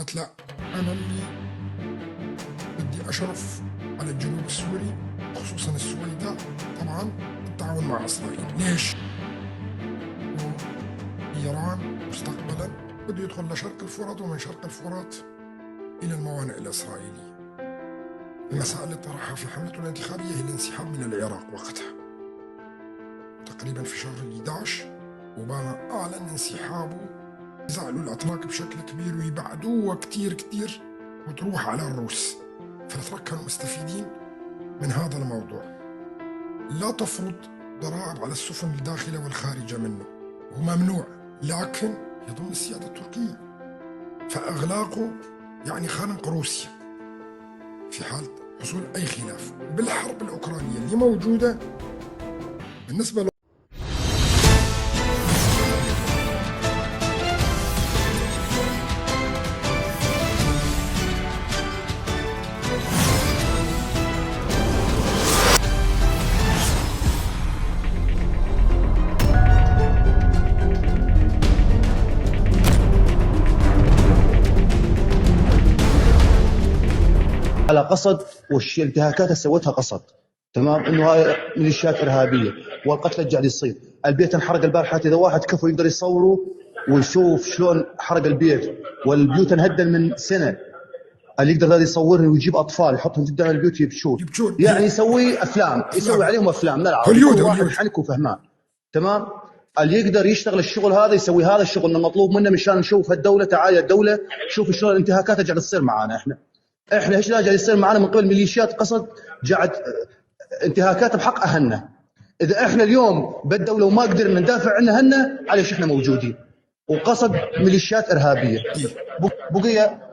قالت لا، أنا اللي بدي أشرف على الجنوب السوري خصوصا السويداء، طبعا بالتعاون مع إسرائيل. ليش؟ إيران مستقبلا بده يدخل لشرق الفرات، ومن شرق الفرات إلى الموانئ الإسرائيلية. المسائل اللي طرحها في حملته الانتخابية هي الانسحاب من العراق وقتها تقريبا في شهر 11. أوباما أعلن انسحابه، زعلوا الأتراك بشكل كبير ويبعدوه كتير كتير وتروح على الروس. فالأتراك كانوا مستفيدين من هذا الموضوع. لا تفرض ضرائب على السفن الداخلة والخارجة منه، هو ممنوع، لكن يضم السيادة التركية، فإغلاقه يعني خنق روسيا في حال حصول أي خلاف. بالحرب الأوكرانية اللي موجودة بالنسبة على قصد، والانتهاكات اللي سوتها قصد، تمام؟ انه هاي ميليشيات ارهابية والقتل اللي قاعد يصير، البيت انحرق البارحة، اذا واحد كفو يقدر يصوره ويشوف شلون حرق البيت، والبيوت انهدن من سنة، اللي يقدر هذا يصورهم ويجيب اطفال يحطهم قدام البيوت يبشون، يعني يسوي افلام، يسوي عليهم افلام نلعب هوليود، واحد حنك وفهمان، تمام؟ اللي يقدر يشتغل الشغل هذا يسوي هذا الشغل المطلوب منه مشان نشوف هالدولة. تعال يا الدولة شوف شلون الانتهاكات اللي قاعدة تصير معانا. احنا ايش قاعد يصير معنا من قبل ميليشيات قصد، قاعد انتهاكات بحق اهلنا. اذا احنا اليوم بالدولة وما قدرنا ندافع عن اهلنا، عليش احنا موجودين؟ وقصد ميليشيات ارهابية. بقية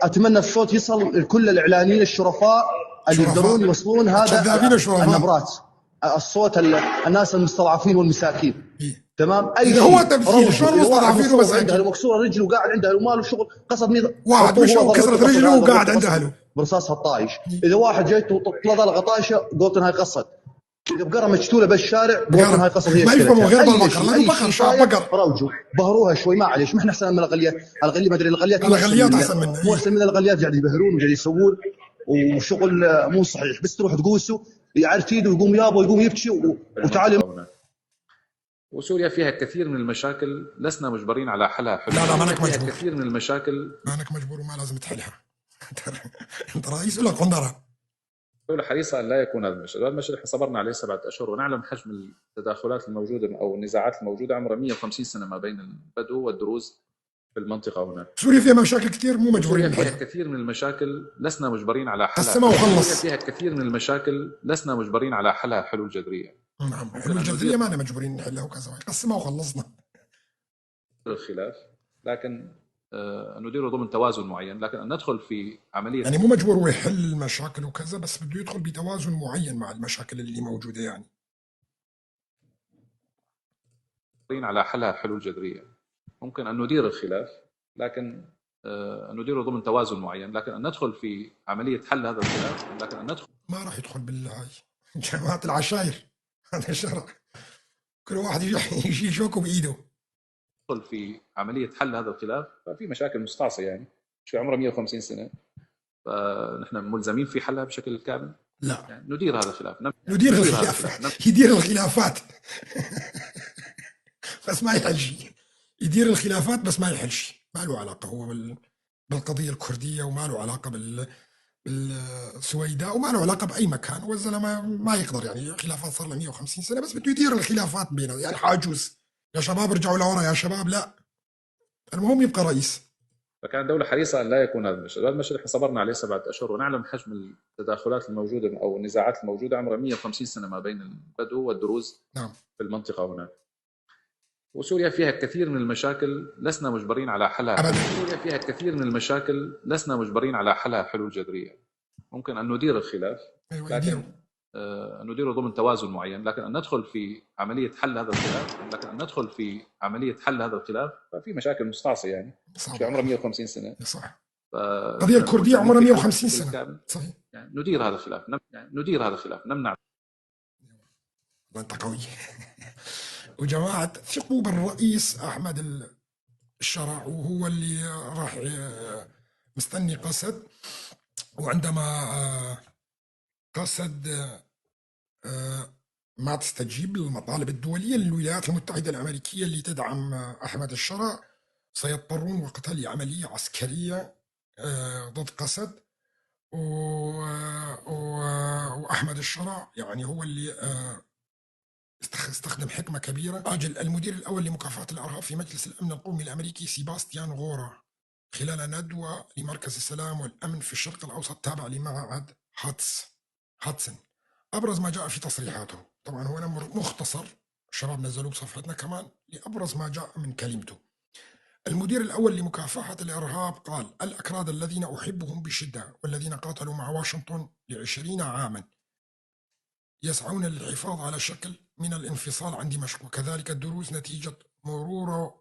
اتمنى الصوت يصل لكل الاعلاميين الشرفاء اللي يقدرون يوصلون هذا النبرات، الصوت الناس المستضعفين والمساكين. تمام؟ اي هو تمثيل شلون مستضعفين ومساكين؟ مكسورة رجله وقاعد عند اهله وماله شغل، قصد واحد مشى وكسرت رجله وقاعد عند اهله برصاصها الطايش. اذا واحد جاي طلع له غطاشه قلت هاي قصد. اذا بقرة مشتوله بالشارع قلت هاي قصد. هي ما يفهموا غير بالبقر، لانه بقر شعب بقر. روجوا بهروها شوي، ما عليش، ما احنا احسن من الاقليات. الغلي ما ادري الاقليات، الاقليات احسن منا، مو احسن من الاقليات، قاعد يبهرون وقاعد يسوون وشغل مو صحيح. بس تروح تقوسه يعرف ايده ويقوم يابا ويقوم يبكي وتعال. وسوريا فيها كثير من المشاكل لسنا مجبرين على حلها. لا لا، مانك مجبور. كثير من المشاكل مانك مجبور وما لازم تحلها. انت رئيس ولا قندره؟ الدولة حريصة أن لا يكون هذا المشهد، هذا المشهد احنا صبرنا عليه 7 أشهر، ونعلم حجم التداخلات الموجودة أو النزاعات الموجودة عمرها 150 سنة ما بين البدو والدروز في المنطقة هناك. سوريا فيها مشاكل كثير مو مجبورين. سوريا فيها كثير من المشاكل لسنا مجبرين على حلها. قسمها وخلص. سوريا فيها كثير من المشاكل لسنا مجبرين على حلها حلول جذرية. نعم، حلول جذرية ما أنا مجبورين نحلها وكذا، قسمها وخلصنا. الخلاف، لكن نديره ضمن توازن معين، لكن أن ندخل في عملية يعني مو مجبور هو يحل المشاكل وكذا، بس بده يدخل بتوازن معين مع المشاكل اللي موجودة يعني. على حلها حلول جذرية. ممكن أن ندير الخلاف، لكن نديره ضمن توازن معين، لكن أن ندخل في عملية حل هذا الخلاف، لكن أن ندخل ما راح يدخل بالهاي جماعة العشاير، هذا شرع كل واحد يجي شوكه بإيده. ندخل في عملية حل هذا الخلاف، ففي مشاكل مستعصية يعني شو عمرها 150 سنة، فنحن ملزمين في حلها بشكل كامل؟ لا، يعني ندير هذا الخلاف، ندير الخلاف، يدير الخلافات بس ما يحل شيء. يدير الخلافات بس ما يحل شيء، ما له علاقة هو بالقضية الكردية، وما له علاقة بالسويداء، وما له علاقة بأي مكان. والزلمة ما يقدر يعني، خلافات صار له 150 سنة، بس بده يدير الخلافات بينه يعني. حاجوز يا شباب، ارجعوا لورا يا شباب، لا، المهم يبقى رئيس. فكان الدولة حريصة أن لا يكون هذا المشهد، هذا المشهد احنا صبرنا عليه 7 أشهر، ونعلم حجم التداخلات الموجودة أو النزاعات الموجودة عمرها 150 سنة ما بين البدو والدروز. نعم. في المنطقة هناك. وسوريا فيها كثير من المشاكل لسنا مجبرين على حلها. أبداً. سوريا فيها كثير من المشاكل لسنا مجبرين على حلها حلول جذرية. ممكن أن ندير الخلاف، أيوة، لكن نديره ضمن توازن معين، لكن أن ندخل في عملية حل هذا الخلاف، لكن أن ندخل في عملية حل هذا الخلاف، ففي مشاكل مستعصية يعني شو عمرها 150 سنة. صح. القضية الكردية عمرها 150 سنة. صحيح. يعني ندير هذا الخلاف، يعني ندير هذا الخلاف، نمنع. أنت قوي. وجماعة ثقوا بالرئيس أحمد الشرع، وهو اللي راح مستني قسد، وعندما قسد ما تستجيب للمطالب الدولية للولايات المتحدة الأمريكية اللي تدعم أحمد الشرع، سيضطرون وقتها لعملية عسكرية ضد قسد. وأحمد الشرع يعني هو اللي استخدم حكمة كبيرة. أجل المدير الأول لمكافحة الإرهاب في مجلس الأمن القومي الأمريكي سيباستيان غورا خلال ندوة لمركز السلام والأمن في الشرق الأوسط تابع لمعهد هاتسن. أبرز ما جاء في تصريحاته، طبعا هو مختصر، الشباب نزلوه بصفحتنا كمان، لأبرز ما جاء من كلمته. المدير الأول لمكافحة الإرهاب قال: الأكراد الذين أحبهم بشدة والذين قاتلوا مع واشنطن ل20 عاما يسعون للحفاظ على شكل من الانفصال عن دمشق، وكذلك الدروز نتيجة مرور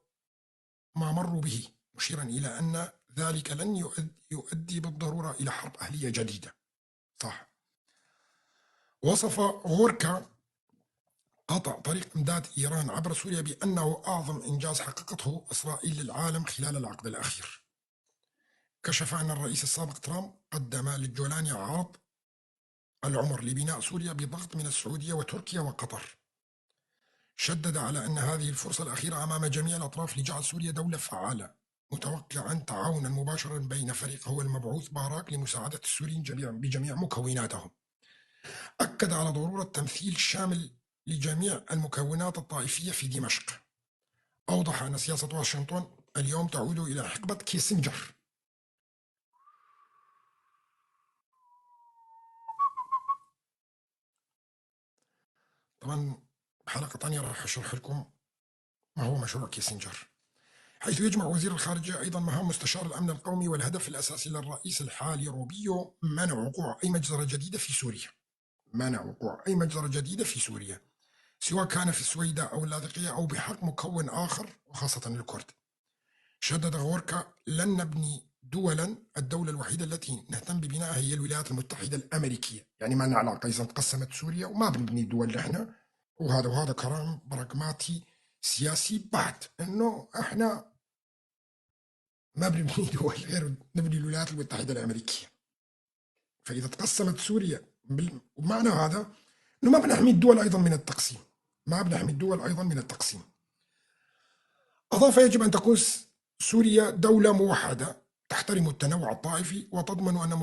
ما مروا به، مشيرا إلى أن ذلك لن يؤدي بالضرورة إلى حرب أهلية جديدة. صح. وصف غوركا قطع طريق إمداد إيران عبر سوريا بأنه أعظم إنجاز حققته إسرائيل للعالم خلال العقد الأخير. كشف أن الرئيس السابق ترامب قدم للجولاني عرض العمر لبناء سوريا بضغط من السعودية وتركيا وقطر. شدد على أن هذه الفرصة الأخيرة أمام جميع الأطراف لجعل سوريا دولة فعالة، متوقعا تعاونا مباشرا بين فريقه المبعوث باراك لمساعدة السوريين بجميع مكوناتهم. أكد على ضرورة تمثيل شامل لجميع المكونات الطائفية في دمشق. أوضح أن سياسة واشنطن اليوم تعود إلى حقبة كيسنجر. طبعا بحلقة ثانية راح أشرح لكم ما هو مشروع كيسنجر، حيث يجمع وزير الخارجية أيضا مهام مستشار الأمن القومي، والهدف الأساسي للرئيس الحالي روبيو منع وقوع أي مجزرة جديدة في سوريا. منع وقوع أي مجزرة جديدة في سوريا، سواء كان في السويداء أو اللاذقية أو بحق مكون آخر وخاصة الكرد. شدد غوركا: لن نبني دولا، الدولة الوحيدة التي نهتم ببنائها هي الولايات المتحدة الأمريكية. يعني ما لنا علاقة إذا تقسمت سوريا وما بنبني دول نحن، وهذا كلام براغماتي سياسي بحت، إنه إحنا ما بنبني دول غير نبني الولايات المتحدة الأمريكية. فإذا تقسمت سوريا ومعنى هذا إنه ما بنحمي الدول أيضا من التقسيم، ما بنحمي الدول أيضا من التقسيم. أضاف: يجب أن تكون سوريا دولة موحدة تحترم التنوع الطائفي وتضمن أن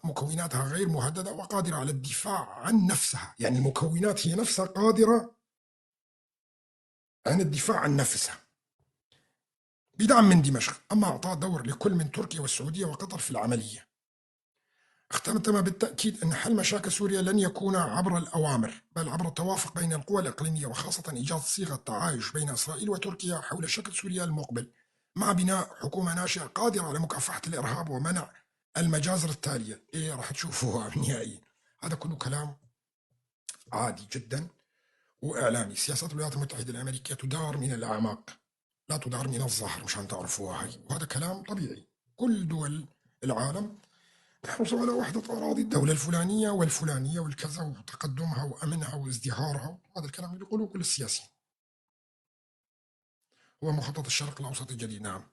مكوناتها غير مهددة وقادرة على الدفاع عن نفسها. يعني المكونات هي نفسها قادرة عن الدفاع عن نفسها بدعم من دمشق. أما أعطى دور لكل من تركيا والسعودية وقطر في العملية. اختتم بالتأكيد أن حل مشاكل سوريا لن يكون عبر الأوامر، بل عبر التوافق بين القوى الإقليمية، وخاصة إيجاد صيغة تعايش بين إسرائيل وتركيا حول شكل سوريا المقبل، مع بناء حكومة ناشئة قادرة على مكافحة الإرهاب ومنع المجازر التالية. إيه راح تشوفوها نهائيا. هذا كله كلام عادي جدا وإعلامي. سياسات الولايات المتحدة الأمريكية تدار من الأعماق، لا تدار من الظاهر، مشان تعرفوها هاي. وهذا كلام طبيعي، كل دول العالم تحرص على وحدة أراضي الدولة الفلانية والفلانية والكذا وتقدمها وأمنها وازدهارها. هذا الكلام اللي بيقولوه كل السياسيين. هو مخطط الشرق الأوسط الجديد. نعم.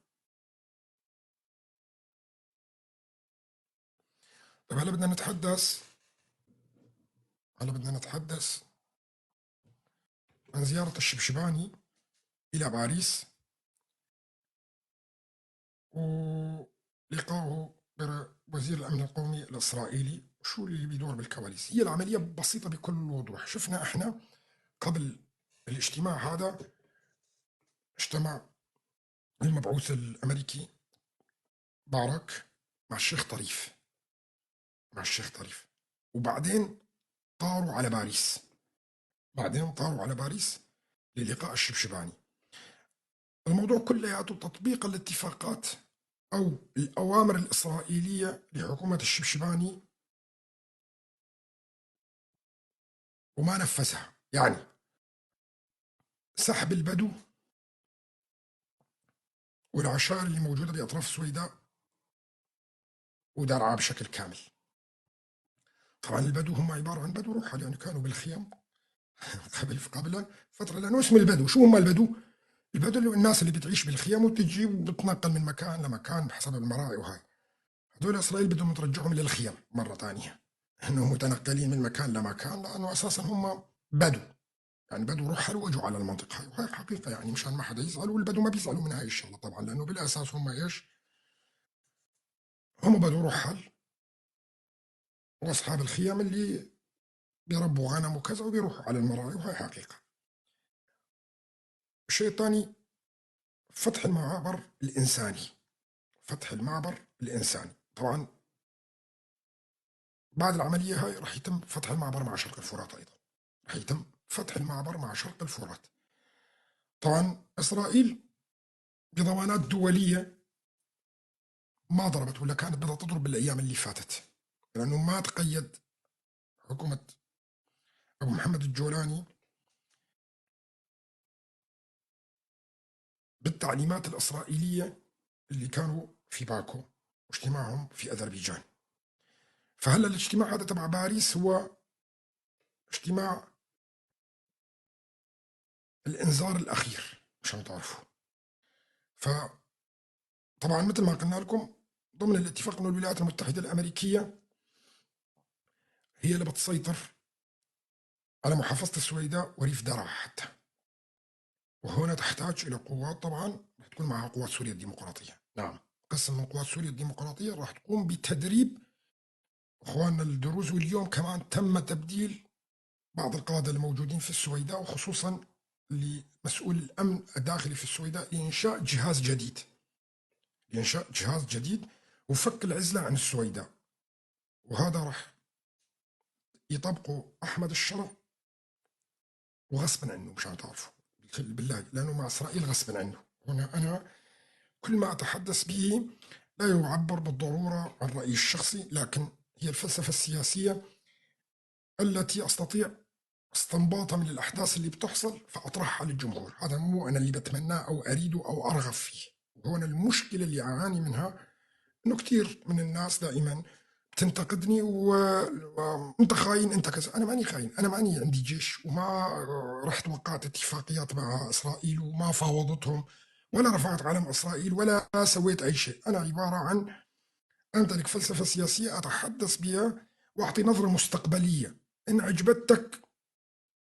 طيب هلا بدنا نتحدث، هلا بدنا نتحدث عن زيارة الشبشباني إلى باريس ولقائه بوزير الأمن القومي الإسرائيلي. شو اللي بيدور بالكواليس؟ هي العملية بسيطة بكل وضوح. شفنا احنا قبل الاجتماع هذا اجتمع المبعوث الأمريكي باراك مع الشيخ طريف، مع الشيخ طريف، وبعدين طاروا على باريس، بعدين طاروا على باريس للقاء الشبشباني. الموضوع كلياته تطبيق الاتفاقات أو الأوامر الإسرائيلية لحكومة الشبشباني وما نفذها. يعني سحب البدو والعشائر اللي موجودة بأطراف السويداء ودرعا بشكل كامل. طبعا البدو هم عبارة عن بدو رحل، يعني كانوا بالخيم قبل فترة، لأنه اسم البدو. شو هم البدو؟ البدو اللي الناس اللي بتعيش بالخيم وتجي وبتنقل من مكان لمكان بحسب المراعي وهاي. هذول إسرائيل بدهم ترجعهم للخيم مرة ثانية، إنه متنقلين من مكان لمكان، لأنه أساسا هم بدو، يعني بدو رحلوا واجوا على المنطقة هاي، وهي حقيقة يعني مشان ما حدا يزعل، والبدو ما بيزعلوا من هاي الشغلة طبعا، لأنه بالأساس هم إيش؟ هم بدو رحل وأصحاب الخيام اللي بيربوا غنم وكذا وبيروحوا على المراعي، وهي حقيقة. الشيء الثاني فتح المعابر الإنساني، فتح المعبر الإنساني. طبعا بعد العملية هاي راح يتم فتح المعبر مع شرق الفرات أيضا، راح يتم فتح المعبر مع شرق الفرات. طبعا إسرائيل بضمانات دولية ما ضربت ولا كانت بدها تضرب بالأيام اللي فاتت، لأنه ما تقيد حكومة أبو محمد الجولاني بالتعليمات الإسرائيلية اللي كانوا في باكو واجتماعهم في أذربيجان. فهلا الاجتماع هذا تبع باريس هو اجتماع الإنذار الأخير مشان تعرفوا. فطبعا مثل ما قلنا لكم ضمن الاتفاق أنه الولايات المتحدة الأمريكية هي اللي بتسيطر على محافظة السويداء وريف درعا حتى، وهنا تحتاج إلى قوات، طبعا راح تكون معها قوات سوريا الديمقراطية. نعم، قسم من قوات سوريا الديمقراطية راح تقوم بتدريب إخواننا الدروز. واليوم كمان تم تبديل بعض القادة الموجودين في السويداء، وخصوصا لمسؤول الأمن الداخلي في السويداء، لإنشاء جهاز جديد، لإنشاء جهاز جديد وفك العزلة عن السويداء. وهذا راح يطبقه أحمد الشرع وغصبا عنه، مشان تعرفوا بالله، لأنه مع إسرائيل غصبا عنه. هنا أنا كل ما أتحدث به لا يعبر بالضرورة عن رأيي الشخصي، لكن هي الفلسفة السياسية التي أستطيع استنباطها من الأحداث اللي بتحصل فأطرحها للجمهور. هذا مو أنا اللي بتمناه أو أريده أو أرغب فيه. وهنا المشكلة اللي أعاني منها إنه كثير من الناس دائما بتنتقدني وأنت خاين أنت كذا. أنا ماني خاين، أنا ماني عندي جيش وما رحت وقعت اتفاقيات مع إسرائيل وما فاوضتهم ولا رفعت علم إسرائيل ولا سويت أي شيء. أنا عبارة عن أمتلك فلسفة سياسية أتحدث بها وأعطي نظرة مستقبلية. إن عجبتك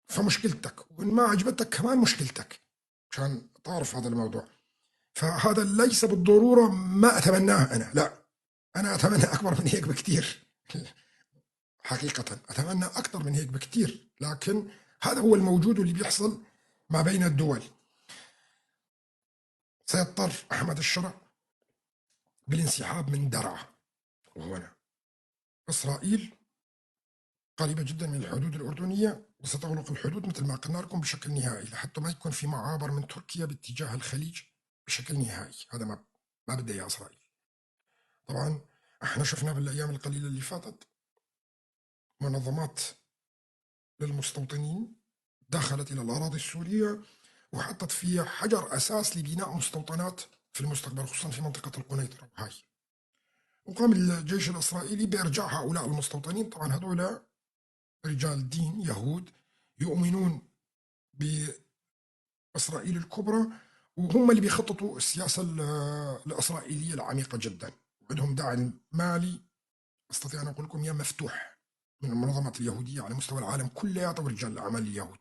فمشكلتك، وإن ما عجبتك كمان مشكلتك، عشان تعرف هذا الموضوع. فهذا ليس بالضرورة ما أتمناه أنا، لا، أنا أتمنى أكبر من هيك بكتير حقيقة أتمنى أكثر من هيك بكتير، لكن هذا هو الموجود واللي بيحصل ما بين الدول. سيضطر أحمد الشرع بالانسحاب من درعا، وهنا إسرائيل قريبة جدا من الحدود الأردنية، وستغلق الحدود مثل ما قلنا لكم بشكل نهائي لحتى ما يكون في معابر من تركيا باتجاه الخليج بشكل نهائي. هذا ما بدها إياه إسرائيل. طبعا احنا شفنا بالأيام القليلة اللي فاتت منظمات للمستوطنين دخلت إلى الأراضي السورية وحطت فيها حجر أساس لبناء مستوطنات في المستقبل، خصوصا في منطقة القنيطرة وهاي. وقام الجيش الإسرائيلي بإرجاع هؤلاء المستوطنين. طبعا هذول رجال دين يهود يؤمنون بإسرائيل الكبرى، وهم اللي بيخططوا السياسة الإسرائيلية العميقة جدا، وعندهم دعم مالي أستطيع أن أقول لكم يا مفتوح من المنظمات اليهودية على مستوى العالم كلياته ورجال الأعمال اليهود.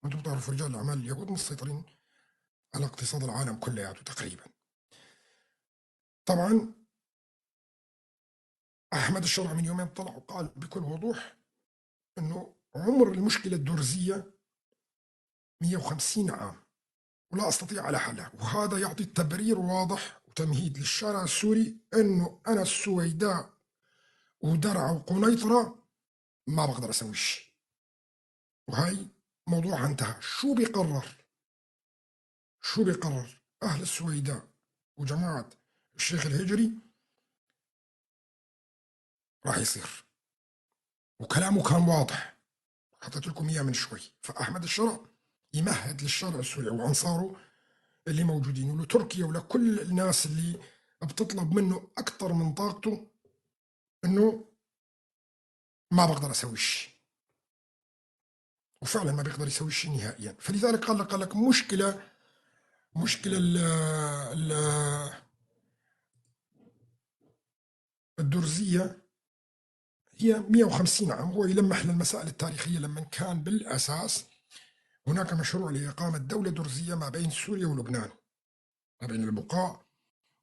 وأنتم تعرفوا رجال الأعمال اليهود مسيطرين على اقتصاد العالم كلياته تقريبا. طبعا أحمد الشرع من يومين طلع وقال بكل وضوح أنه عمر المشكلة الدرزية 150 عام ولا أستطيع على حلها، وهذا يعطي تبرير واضح وتمهيد للشارع السوري أنه أنا السويداء ودرعا وقنيطرة ما بقدر أسوي شيء، وهي موضوعها انتهى. شو بيقرر؟ شو بيقرر أهل السويداء وجماعة الشيخ الهجري؟ راح يصير، وكلامه كان واضح، حطيت لكم إياه من شوي. فأحمد الشرع يمهد للشارع السوري وأنصاره اللي موجودين ولتركيا ولكل الناس اللي بتطلب منه أكثر من طاقته إنه ما بقدر أسوي شيء، وفعلا ما بيقدر يسوي شيء نهائيا. فلذلك قال لك مشكلة الدرزية هي 150 عام. هو يلمح للمسائل التاريخية لما كان بالأساس هناك مشروع لإقامة دولة درزية ما بين سوريا ولبنان، ما بين البقاع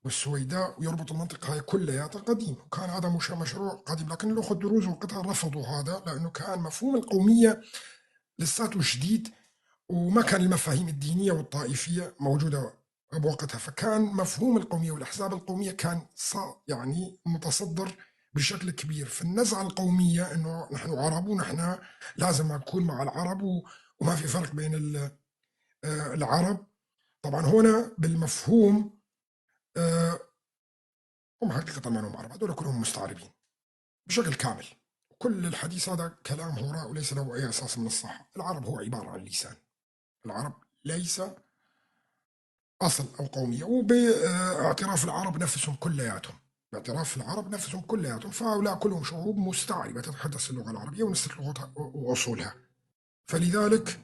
والسويداء، ويربط المنطقة هاي كلياتها قديم. وكان هذا مش مشروع قديم، لكن الأخوة الدروز وقتها رفضوا هذا، لأنه كان مفهوم القومية لساته جديد، وما كان المفاهيم الدينية والطائفية موجودة بوقتها. فكان مفهوم القومية والأحزاب القومية كان يعني متصدر بشكل كبير. فالنزعة القومية إنه نحن عرب ونحن لازم نكون مع العرب وما في فرق بين العرب. طبعا هنا بالمفهوم هم حقيقة ما هم عرب، هذول كلهم مستعربين بشكل كامل. كل الحديث هذا كلام هراء وليس له أي أساس من الصحة. العرب هو عبارة عن لسان، العرب ليس أصل أو قومية. وباعتراف العرب نفسهم كلياتهم، باعتراف العرب نفسهم كلياتهم، فهؤلاء كلهم شعوب مستعربة تتحدث اللغة العربية ونست لغتها وأصولها. فلذلك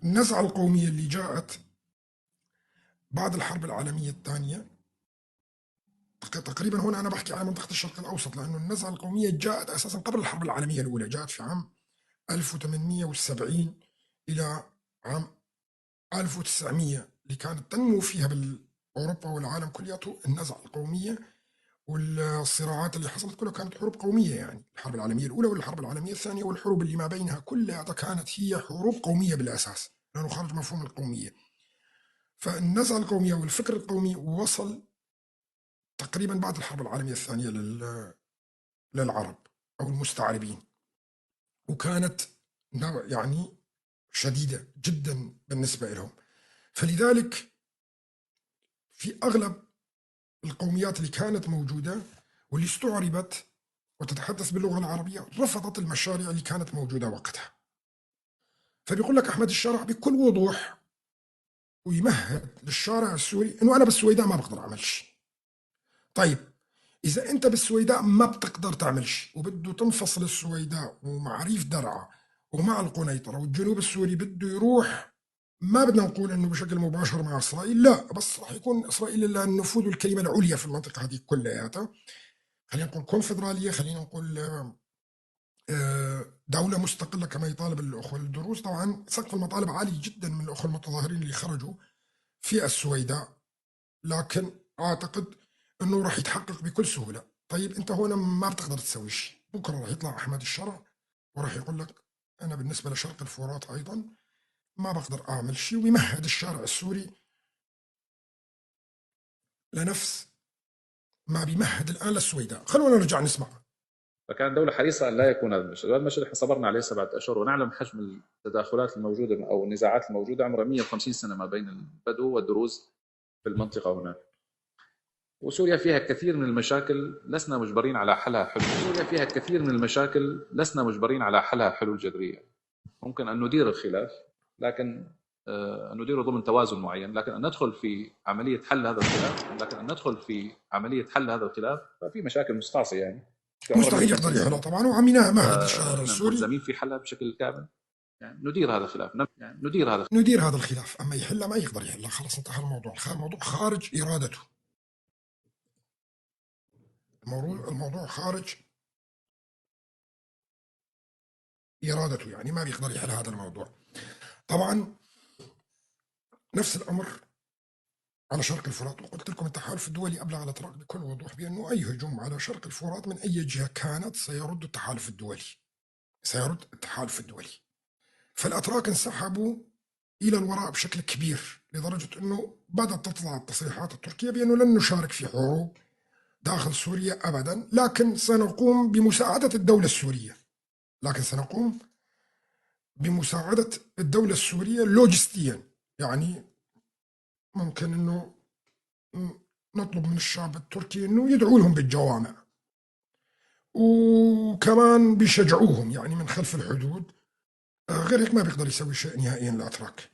النزعة القومية اللي جاءت بعد الحرب العالمية الثانية تقريبا، هنا أنا بحكي على منطقة الشرق الأوسط، لأنه النزعة القومية جاءت أساسا قبل الحرب العالمية الأولى، جاءت في عام 1870 إلى عام 1900، اللي كانت تنمو فيها بالأوروبا والعالم كلياته النزعة القومية. والصراعات اللي حصلت كلها كانت حروب قومية، يعني الحرب العالمية الأولى والحرب العالمية الثانية والحروب اللي ما بينها كلها كانت هي حروب قومية بالأساس، لأنه خارج مفهوم القومية. فالنزعة القومية والفكر القومي وصل تقريبا بعد الحرب العالمية الثانية للعرب أو المستعربين، وكانت يعني شديدة جدا بالنسبة لهم. فلذلك في أغلب القوميات اللي كانت موجودة واللي استعربت وتتحدث باللغة العربية رفضت المشاريع اللي كانت موجودة وقتها. فبيقول لك أحمد الشرع بكل وضوح ويمهد للشارع السوري إنه أنا بالسويداء ما بقدر أعمل شيء. طيب إذا أنت بالسويداء ما بتقدر تعمل شيء، وبده تنفصل السويداء ومع ريف درعا ومع القنيطرة والجنوب السوري بده يروح، ما بدنا نقول انه بشكل مباشر مع اسرائيل، لا، بس راح يكون اسرائيل لها النفوذ والكلمة العليا في المنطقة هذه كلياتها. خلينا نقول كونفدراليه، خلينا نقول دولة مستقلة كما يطالب الاخوة الدروز. طبعا سقف المطالب عالي جدا من الاخوة المتظاهرين اللي خرجوا في السويداء، لكن اعتقد انه راح يتحقق بكل سهولة. طيب انت هنا ما بتقدر تسوي شيء. بكره راح يطلع احمد الشرع وراح يقول لك انا بالنسبة لشرق الفرات ايضا ما بقدر أعمل شيء، ويمهد الشارع السوري لنفس ما بيمهد الآن للسويداء. خلونا نرجع نسمع. فكان الدولة حريصة أن لا يكون هذا المشهد، وهذا المشهد احنا صبرنا عليه 7 أشهر، ونعلم حجم التداخلات الموجودة أو النزاعات الموجودة عمرها 150 سنة ما بين البدو والدروز في المنطقة هناك. وسوريا فيها كثير من المشاكل لسنا مجبرين على حلها حلول، سوريا فيها كثير من المشاكل لسنا مجبرين على حلها حلول جذرية. ممكن أن ندير الخلاف، لكن نديره ضمن توازن معين، لكن أن ندخل في عملية حل هذا الخلاف، لكن أن ندخل في عملية حل هذا الخلاف ففي مشاكل مستعصية، يعني مستحيل يقدر يحلها طبعا، وعميناها مهد الشارع السوري ملزمين في حلها بشكل كامل. يعني ندير هذا الخلاف، يعني ندير هذا الخلاف، أما يحلها ما يقدر يحلها، خلاص انتهى الموضوع. الموضوع خارج إرادته، الموضوع خارج إرادته، يعني ما بيقدر يحل هذا الموضوع. طبعا نفس الأمر على شرق الفرات، وقلت لكم التحالف الدولي أبلغ الأتراك بكل وضوح بأنه أي هجوم على شرق الفرات من أي جهة كانت سيرد التحالف الدولي، سيرد التحالف الدولي. فالأتراك انسحبوا إلى الوراء بشكل كبير، لدرجة أنه بدأت تطلع التصريحات التركية بأنه لن نشارك في حروب داخل سوريا أبدا، لكن سنقوم بمساعدة الدولة السورية، لكن سنقوم بمساعدة الدولة السورية لوجستيا. يعني ممكن أنه نطلب من الشعب التركي أنه يدعو لهم بالجوامع، وكمان بيشجعوهم يعني من خلف الحدود. غير هيك ما بيقدر يسوي شيء نهائيا الأتراك.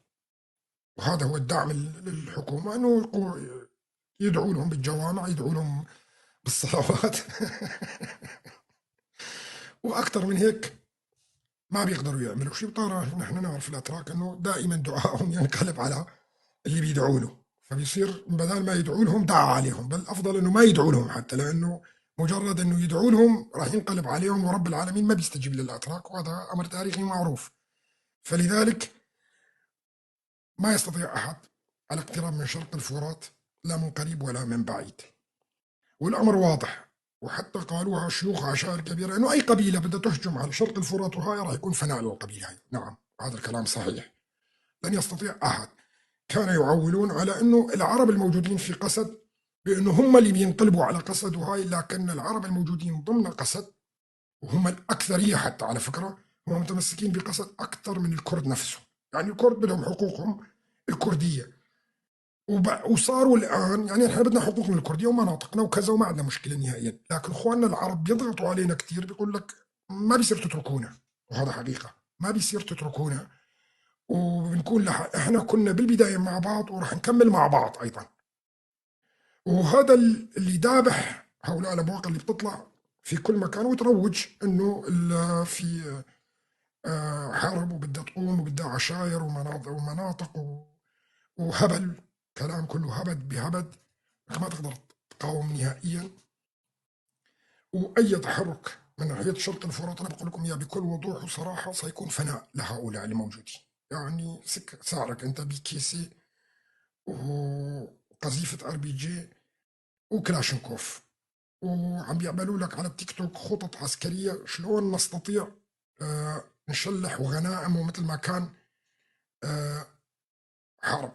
وهذا هو الدعم للحكومة، أنه يدعو لهم بالجوامع، يدعو لهم بالصلوات وأكثر من هيك ما بيقدروا يعملوا شيء. وطبعا نحن نعرف الأتراك أنه دائما دعائهم ينقلب على اللي بيدعوا له، فبيصير بدل ما يدعوا لهم دعا عليهم، بل أفضل أنه ما يدعوا لهم حتى، لأنه مجرد انه يدعوا لهم راح ينقلب عليهم، ورب العالمين ما بيستجيب للاتراك، وهذا امر تاريخي معروف. فلذلك ما يستطيع احد الاقتراب من شرق الفرات، لا من قريب ولا من بعيد. والامر واضح، وحتى قالوها شيوخ عشائر كبيرة انه اي قبيلة بدها تهجم على شرق الفرات وهاي راح يكون فناء للقبيلة هاي. نعم، هذا الكلام صحيح، لن يستطيع احد. كانوا يعولون على انه العرب الموجودين في قسد بانه هم اللي بينقلبوا على قسد وهاي، لكن العرب الموجودين ضمن قسد وهم الاكثرية حتى على فكرة، هم متمسكين بقسد اكثر من الكرد نفسهم. يعني الكرد بدهم حقوقهم الكردية، وصاروا الان يعني احنا بدنا حقوقنا الكردية ومناطقنا وكذا وما عندنا مشكلة نهائيا، لكن اخواننا العرب بيضغطوا علينا كثير، بيقول لك ما بيصير تتركونا، وهذا حقيقة، ما بيصير تتركونا، وبنكون احنا كنا بالبداية مع بعض وراح نكمل مع بعض ايضا. وهذا اللي دابح هؤلاء الابواق اللي بتطلع في كل مكان وتروج انه في حرب وبدها تقوم وبدها عشاير ومناطق وهبل، كلام كله هبد بهبد، ما تقدر تقاوم نهائيا. واي تحرك من ناحية شرق الفرات انا بقول لكم اياه بكل وضوح وصراحة سيكون فناء لهؤلاء الموجودين. يعني سعرك انت بكيسي وقذيفه RPG وكلاشنكوف، وعم بيعملوا لك على التيك توك خطط عسكرية شلون نستطيع نشلح وغنائم ومثل ما كان حرب.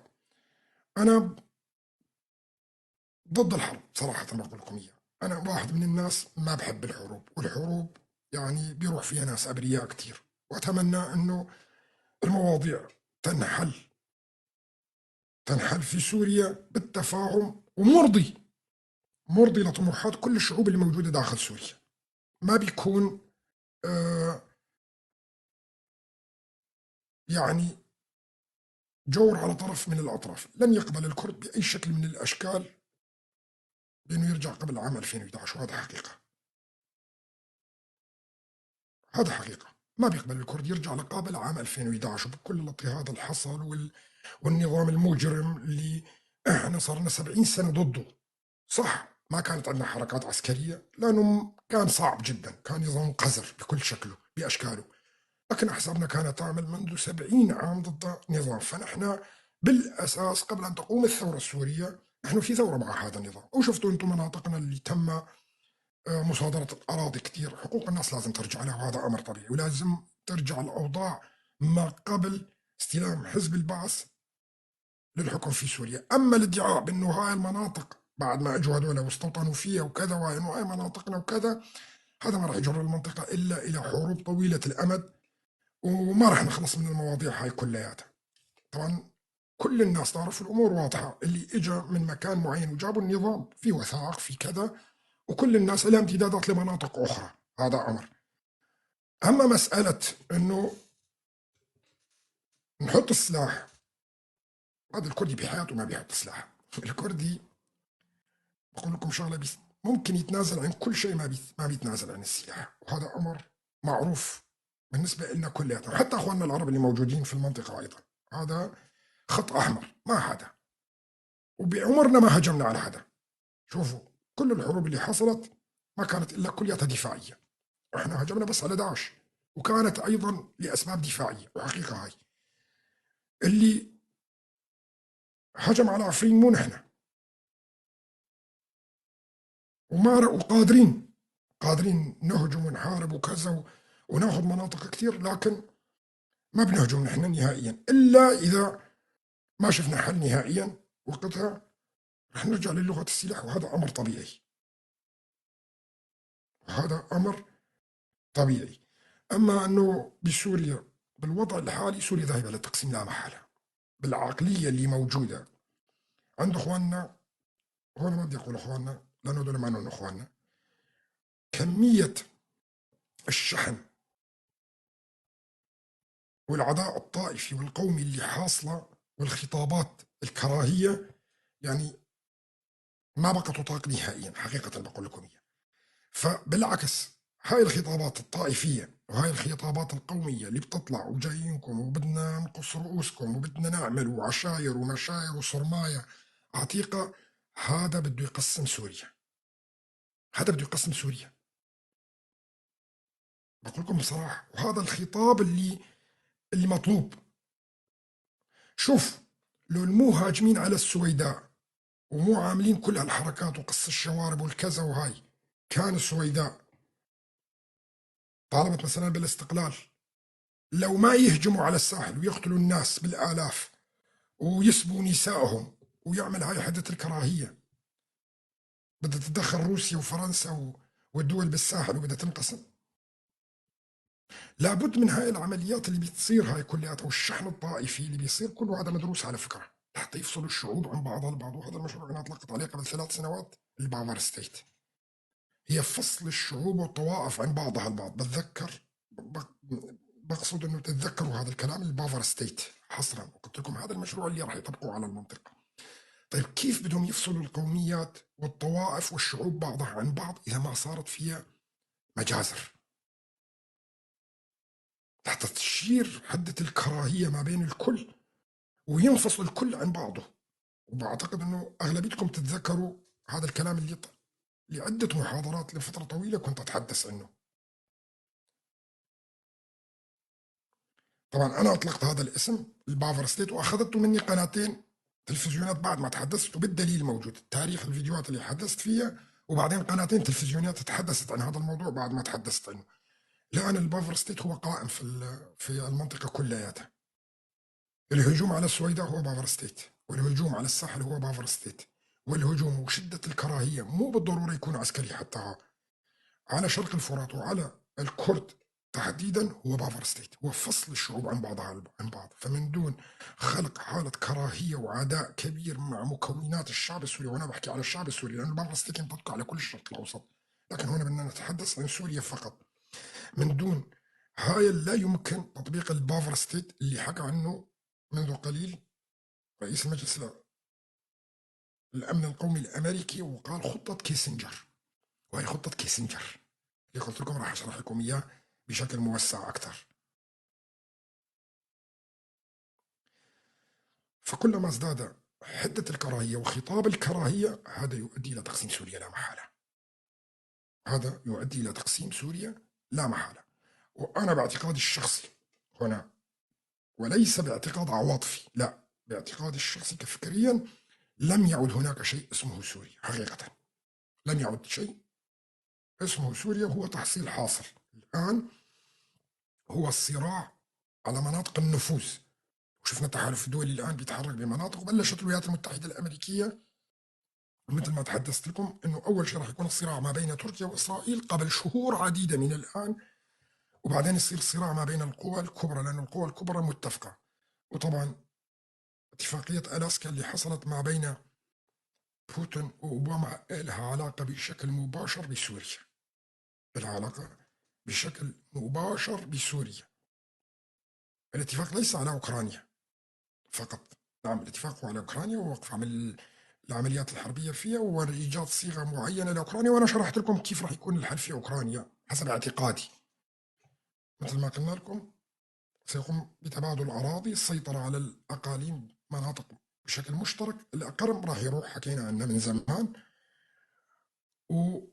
انا ضد الحرب صراحة، بقول لكم اياها، انا واحد من الناس ما بحب الحروب، والحروب يعني بيروح فيها ناس ابرياء كثير، واتمنى انه المواضيع تنحل في سوريا بالتفاهم، ومرضي مرضي لطموحات كل الشعوب اللي موجودة داخل سوريا. ما بيكون يعني جور على طرف من الأطراف. لن يقبل الكرد بأي شكل من الأشكال بأنه يرجع قبل عام 2011، وهذا حقيقة، هذا حقيقة. ما بيقبل الكرد يرجع لقبل عام 2011 وبكل الاضطهاد اللي حصل والنظام المجرم اللي احنا صرنا 70 سنة ضده. صح ما كانت عندنا حركات عسكرية لأنه كان صعب جدا، كان نظام قذر بكل شكله بأشكاله، لكن أحزابنا كانت تعمل منذ 70 عام ضد نظام. فنحن بالأساس قبل أن تقوم الثورة السورية نحن في ثورة مع هذا النظام، وشفتوا أنتم مناطقنا اللي تم مصادرة الأراضي كثير. حقوق الناس لازم ترجع لها، وهذا أمر طبيعي، ولازم ترجع الأوضاع ما قبل استلام حزب البعث للحكم في سوريا. أما الادعاء بأنه هاي المناطق بعد ما اجوا هذول واستوطنوا فيها وكذا وانه هاي مناطقنا وكذا، هذا ما راح يجر المنطقة إلا إلى حروب طويلة الأمد، وما راح نخلص من المواضيع هاي كلياتها. طبعا كل الناس تعرف الأمور واضحة، اللي اجى من مكان معين وجابوا النظام في وثائق في كذا، وكل الناس لها امتدادات لمناطق أخرى، هذا أمر. أما مسألة أنه نحط السلاح، هذا الكردي بحياته ما بيحط سلاح. الكردي بقول لكم شغلة، ممكن يتنازل عن كل شيء، ما بيتنازل عن السلاح، وهذا أمر معروف بالنسبة لنا كلياتنا، وحتى أخواننا العرب اللي موجودين في المنطقة أيضا. هذا خط أحمر، ما حدا، وبعمرنا ما هجمنا على حدا. شوفوا كل الحروب اللي حصلت ما كانت إلا كلياتها دفاعية، احنا هجمنا بس على داعش، وكانت أيضا لأسباب دفاعية. وحقيقة هاي اللي هجم على عفرين مو نحن، وما وقادرين قادرين نهجم ونحارب وكذا وناخذ مناطق كثير، لكن ما بنهجم نحن نهائيا إلا إذا ما شفنا حل نهائيا، وقتها رح نرجع للغة السلاح، وهذا أمر طبيعي، وهذا أمر طبيعي. أما أنه بسوريا بالوضع الحالي، سوريا ذاهبة للتقسيم لا محالة، بالعقلية اللي موجودة عند أخواننا. هون ما بدي أقول أخواننا لأنه هذول ما أخواننا. كمية الشحن والعداء الطائفي والقومي اللي حاصلة والخطابات الكراهية، يعني ما بقى تطاق نهائيا، حقيقة بقول لكم إياها. فبالعكس هاي الخطابات الطائفية وهاي الخطابات القومية اللي بتطلع وجايينكم وبدنا نقص رؤوسكم وبدنا نعمل وعشاير ومشاير وصرماية عتيقة، هذا بده يقسم سوريا. هذا بده يقسم سوريا، بقول لكم بصراحة. وهذا الخطاب اللي مطلوب. شوف لو مو هاجمين على السويداء ومو عاملين كل هالحركات وقص الشوارب والكذا وهاي، كان السويداء طالبت مثلا بالاستقلال، لو ما يهجموا على الساحل ويقتلوا الناس بالآلاف ويسبوا نسائهم ويعمل هاي حدة الكراهية، بدها تتدخل روسيا وفرنسا والدول بالساحل وبدها تنقسم. لابد من هاي العمليات اللي بتصير هاي كلياتها، والشحن الطائفي اللي بيصير كله هذا مدروس على فكرة، لحتى يفصلوا الشعوب عن بعضها البعض. وهذا المشروع أنا أطلقت عليه قبل 3 سنوات ال buffer state، هي فصل الشعوب والطوائف عن بعضها البعض. بتذكر بقصد انه تتذكروا هذا الكلام، ال buffer state حصرا، وقلت لكم هذا المشروع اللي راح يطبقوه على المنطقة. طيب كيف بدهم يفصلوا القوميات والطوائف والشعوب بعضها عن بعض إذا ما صارت فيها مجازر؟ حتى تشير حدة الكراهية ما بين الكل وينفصل الكل عن بعضه. وبعتقد أنه أغلبيتكم تتذكروا هذا الكلام اللي لعدة محاضرات لفترة طويلة كنت أتحدث عنه. طبعا أنا أطلقت هذا الاسم ال buffer state، وأخذته مني قناتين تلفزيونات بعد ما تحدثت، وبالدليل موجود تاريخ الفيديوهات اللي حدثت فيها، وبعدين قناتين تلفزيونيات تحدثت عن هذا الموضوع بعد ما تحدثت عنه. لأن ال buffer state هو قائم في المنطقة كلياتها. الهجوم على السويداء هو buffer state، والهجوم على الساحل هو buffer state، والهجوم وشدة الكراهية مو بالضرورة يكون عسكري، حتى على شرق الفرات وعلى الكرد تحديدا هو buffer state، هو فصل الشعوب عن بعضها عن بعض. فمن دون خلق حالة كراهية وعداء كبير مع مكونات الشعب السوري، وأنا بحكي على الشعب السوري لأن ال buffer state ينطبق على كل الشرق الأوسط، لكن هنا بدنا نتحدث عن سوريا فقط. من دون هاي لا يمكن تطبيق ال buffer state اللي حكى عنه منذ قليل رئيس المجلس الأمن القومي الأمريكي، وقال خطة كيسنجر. وهي خطة كيسنجر اللي قلت لكم راح أشرح لكم إياه بشكل موسع أكثر. فكلما ازداد حدة الكراهية وخطاب الكراهية، هذا يؤدي إلى تقسيم سوريا لا محالة. هذا يؤدي إلى تقسيم سوريا لا محالة. وأنا باعتقادي الشخصي هنا، وليس باعتقاد عواطفي، لا، باعتقادي الشخصي كفكريا، لم يعد هناك شيء اسمه سوريا حقيقة. لم يعد شيء اسمه سوريا، هو تحصيل حاصل. الآن هو الصراع على مناطق النفوذ، وشفنا التحالف الدولي الآن بيتحرك بمناطق، وبلشت الولايات المتحدة الأمريكية مثل ما تحدثت لكم أنه أول شيء راح يكون الصراع ما بين تركيا وإسرائيل قبل شهور عديدة من الآن، وبعدين يصير صراع ما بين القوى الكبرى، لأن القوى الكبرى متفقة. وطبعا اتفاقية ألاسكا اللي حصلت ما بين بوتين وأوباما لها علاقة بشكل مباشر بسوريا، لها علاقة بشكل مباشر بسوريا. الاتفاق ليس على أوكرانيا فقط، نعم الاتفاق هو على أوكرانيا ووقف عمل العمليات الحربية فيها وإيجاد صيغة معينة لأوكرانيا، وأنا شرحت لكم كيف راح يكون الحل في أوكرانيا حسب اعتقادي. مثل ما قلنا لكم سيقوم بتبادل الأراضي، السيطرة على الأقاليم مناطق بشكل مشترك. الأقرم راح يروح، حكينا عنه من زمان، وراح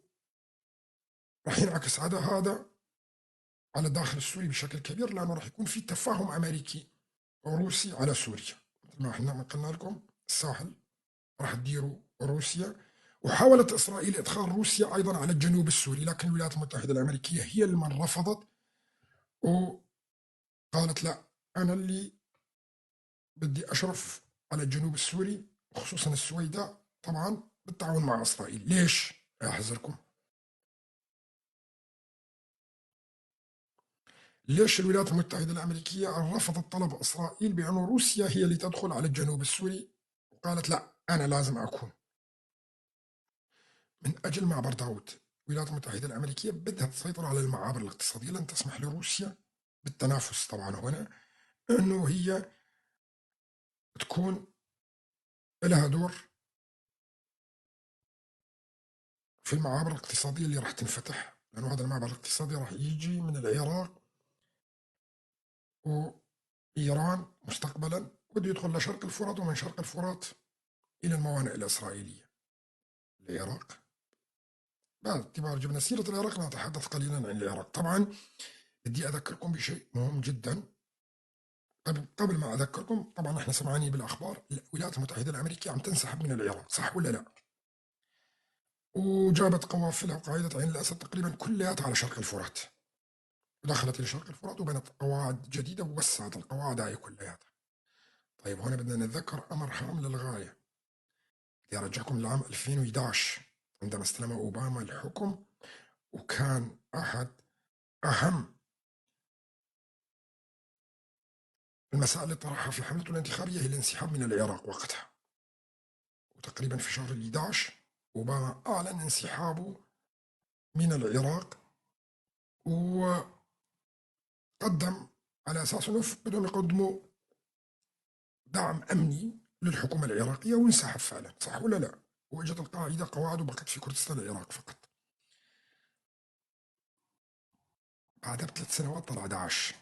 ينعكس هذا على الداخل السوري بشكل كبير، لأنه راح يكون في تفاهم أمريكي وروسي على سوريا. مثل ما احنا قلنا لكم الساحل راح تديروا روسيا، وحاولت إسرائيل إدخال روسيا أيضا على الجنوب السوري، لكن الولايات المتحدة الأمريكية هي من رفضت وقالت لا، أنا اللي بدي أشرف على الجنوب السوري خصوصا السويداء، طبعا بالتعاون مع إسرائيل. ليش؟ أحذركم، ليش الولايات المتحدة الأمريكية رفضت طلب إسرائيل بأن روسيا هي اللي تدخل على الجنوب السوري وقالت لا أنا لازم أكون؟ من أجل معبر داود. الولايات المتحدة الأمريكية بدها تسيطر على المعابر الاقتصادية، لن تسمح لروسيا بالتنافس طبعا هنا، أنه هي تكون لها دور في المعابر الاقتصادية اللي راح تنفتح، لأنه هذا المعبر الاقتصادي راح يجي من العراق وإيران مستقبلا، وبده يدخل لشرق الفرات، ومن شرق الفرات إلى الموانئ الإسرائيلية. العراق باعتبار جبنا سيرة العراق نتحدث قليلا عن العراق. طبعا بدي أذكركم بشيء مهم جدا. قبل ما أذكركم، طبعا احنا سمعانين بالأخبار الولايات المتحدة الأمريكية عم تنسحب من العراق، صح ولا لا؟ وجابت قوافلها وقاعدة عين الأسد تقريبا كلها على شرق الفرات، ودخلت إلى شرق الفرات وبنت قواعد جديدة ووسعت القواعد هاي كلها. طيب هنا بدنا نتذكر أمر هام للغاية. بدي أرجعكم للعام 2011 عندما استلم أوباما الحكم، وكان أحد أهم المسائل اللي طرحها في حملته الانتخابية هي الانسحاب من العراق وقتها. وتقريبا في شهر 11 أوباما أعلن انسحابه من العراق، وقدم على أساس أنه بدهم يقدموا دعم أمني للحكومة العراقية، وانسحب فعلا، صح ولا لا؟ وإجت القاعدة قواعد وبقت في كردستان العراق فقط. بعدها ب3 سنوات طلع داعش،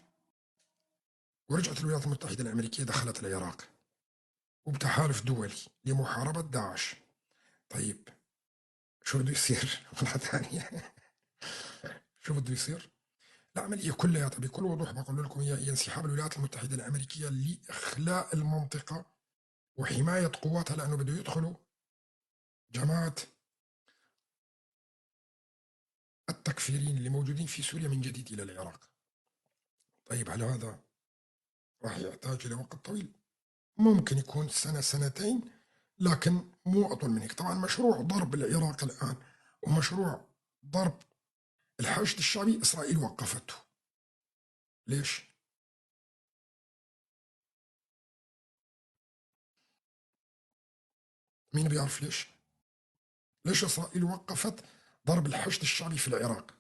ورجعت الولايات المتحدة الأمريكية دخلت العراق وبتحالف دولي لمحاربة داعش. طيب شو بده يصير؟ مرة ثانية شو بده يصير؟ العملية كلها بكل وضوح بقول لكم هي انسحاب الولايات المتحدة الأمريكية لإخلاء المنطقة وحماية قواتها، لأنه بده يدخلوا جماعة التكفيرين اللي موجودين في سوريا من جديد إلى العراق. طيب هل هذا راح يحتاج إلى وقت طويل؟ ممكن يكون سنة سنتين، لكن مو أطول من هيك. طبعا مشروع ضرب العراق الآن ومشروع ضرب الحشد الشعبي إسرائيل وقفته. ليش؟ مين بيعرف ليش؟ ليش إسرائيل وقفت ضرب الحشد الشعبي في العراق؟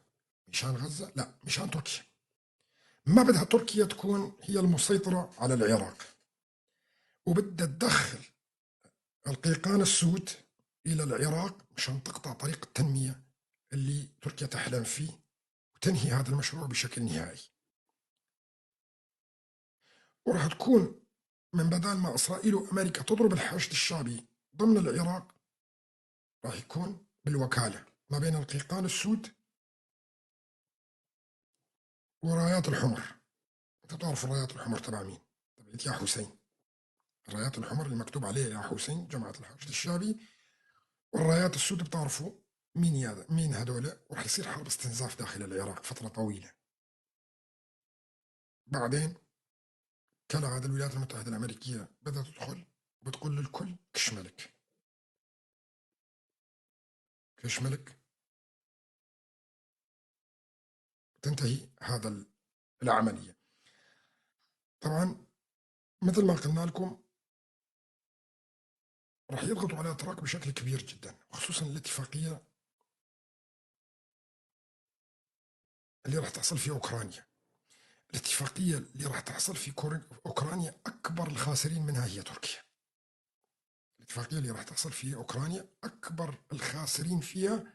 مشان غزة؟ لا، مشان تركيا. ما بدها تركيا تكون هي المسيطرة على العراق، وبدها تدخل القيقان السود إلى العراق مشان تقطع طريق التنمية اللي تركيا تحلم فيه وتنهي هذا المشروع بشكل نهائي. وراح تكون من بدل ما إسرائيل وأمريكا تضرب الحشد الشعبي ضمن العراق، راح يكون بالوكالة ما بين القيقان السود ورايات الحمر. انت بتعرف الرايات الحمر تبع مين؟ تبعت يا حسين. الرايات الحمر اللي مكتوب عليها يا حسين جماعة الحشد الشعبي، والرايات السود بتعرفوا مين مين هذول. وراح يصير حرب استنزاف داخل العراق فترة طويلة. بعدين كالعادة الولايات المتحدة الأمريكية بدأت تدخل وبتقول للكل كش ملك، كش ملك، تنتهي هذا العملية. طبعا مثل ما قلنا لكم راح يضغطوا على الأتراك بشكل كبير جدا، خصوصا الاتفاقية اللي راح تحصل في أوكرانيا. الاتفاقية اللي راح تحصل في أوكرانيا أكبر الخاسرين منها هي تركيا. الاتفاقية اللي راح تحصل في أوكرانيا أكبر الخاسرين فيها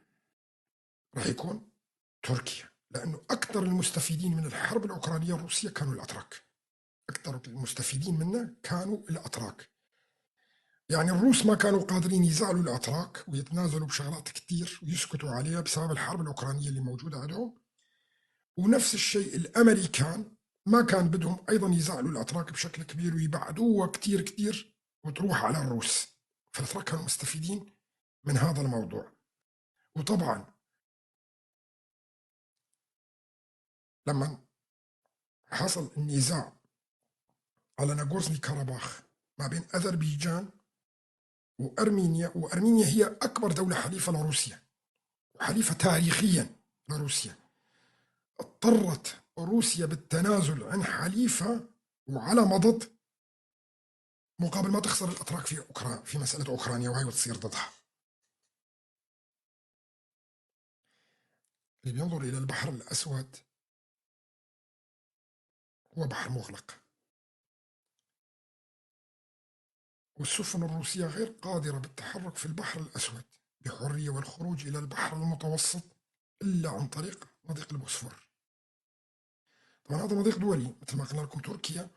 راح يكون تركيا، لأنه أكثر المستفيدين من الحرب الأوكرانية الروسية كانوا الأتراك. أكثر المستفيدين منها كانوا الأتراك. يعني الروس ما كانوا قادرين يزعلوا الأتراك ويتنازلوا بشغلات كتير ويسكتوا عليها بسبب الحرب الأوكرانية اللي موجودة عندهم. ونفس الشيء الأمريكان ما كان بدهم أيضا يزعلوا الأتراك بشكل كبير ويبعدوها كتير كتير وتروح على الروس. فالأتراك كانوا مستفيدين من هذا الموضوع. وطبعا لما حصل النزاع على ناغورني كاراباخ ما بين أذربيجان وأرمينيا، وأرمينيا هي أكبر دولة حليفة لروسيا وحليفة تاريخيا لروسيا، اضطرت روسيا بالتنازل عن حليفة وعلى مضض مقابل ما تخسر الأتراك في أوكرانيا في مسألة أوكرانيا وهي وتصير ضدها. اللي بينظر إلى البحر الأسود هو بحر مغلق، والسفن الروسية غير قادرة بالتحرك في البحر الأسود بحرية والخروج إلى البحر المتوسط إلا عن طريق مضيق البوسفور. طبعا هذا مضيق دولي مثل ما قلنا لكم، تركيا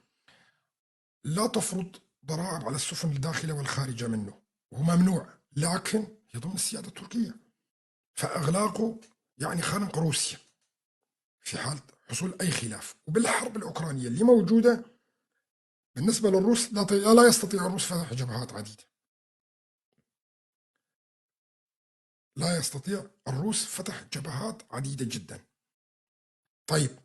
لا تفرض ضرائب على السفن الداخلة والخارجة منه وهو ممنوع، لكن هي ضمن السيادة التركية. فإغلاقه يعني خنق روسيا في حال حصول أي خلاف. وبالحرب الأوكرانية اللي موجودة بالنسبة للروس لا يستطيع الروس فتح جبهات عديدة. لا يستطيع الروس فتح جبهات عديدة جدا. طيب،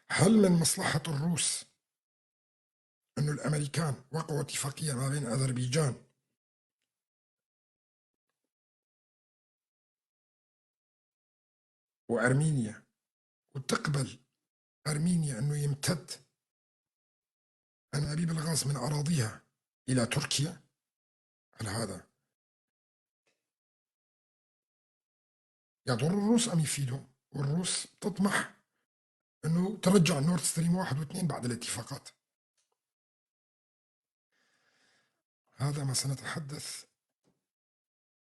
هل من مصلحة الروس أنه الأمريكان وقعوا اتفاقية ما بين أذربيجان وأرمينيا، وتقبل أرمينيا أنه يمتد أنابيب الغاز من أراضيها إلى تركيا؟ هل هذا يضر الروس أم يفيدهم؟ والروس تطمح أنه ترجع نورد ستريم 1 و2 بعد الاتفاقات. هذا ما سنتحدث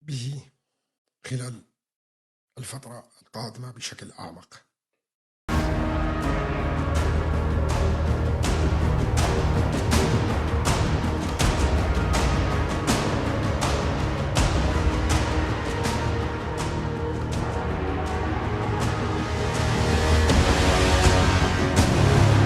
به خلال الفترة القادمة بشكل أعمق.